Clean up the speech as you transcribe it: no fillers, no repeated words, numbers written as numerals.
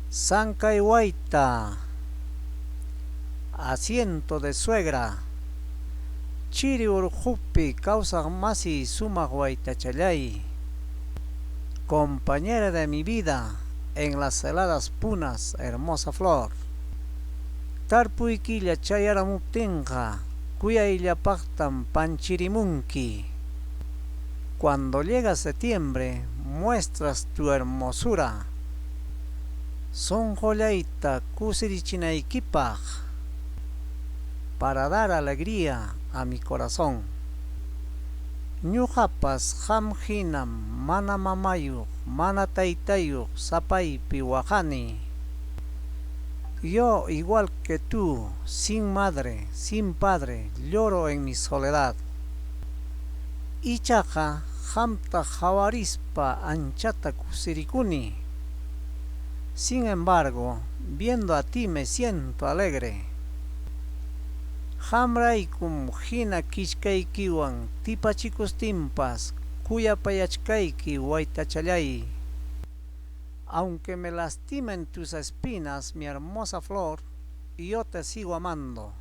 Sankay wayta, asiento de suegra. Chiri urqupi kawsaq masiy sumaq waytachallay. Compañera de mi vida en las heladas punas, hermosa flor. Tarpuy killa chayaramuptinqa kuyayllapaqtam panchirimunki. Cuando llega septiembre, muestras tu hermosura. Sunqullayta kusirichinaykipaq. Para dar alegría a mi corazón. Ñuqapas qam hinam mana mamayuq, mana taytayuq sapaypi waqani. Yo, igual que tú, sin madre, sin padre, lloro en mi soledad. Ichaqa qamta qawarispa anchata kusirikuni. Sin embargo, viendo a ti me siento alegre. Qamraykum hina kichkaykiwan tipachikustinpas kuyapayachkayki waytachallay. Aunque me lastimen tus espinas, mi hermosa flor, yo te sigo amando.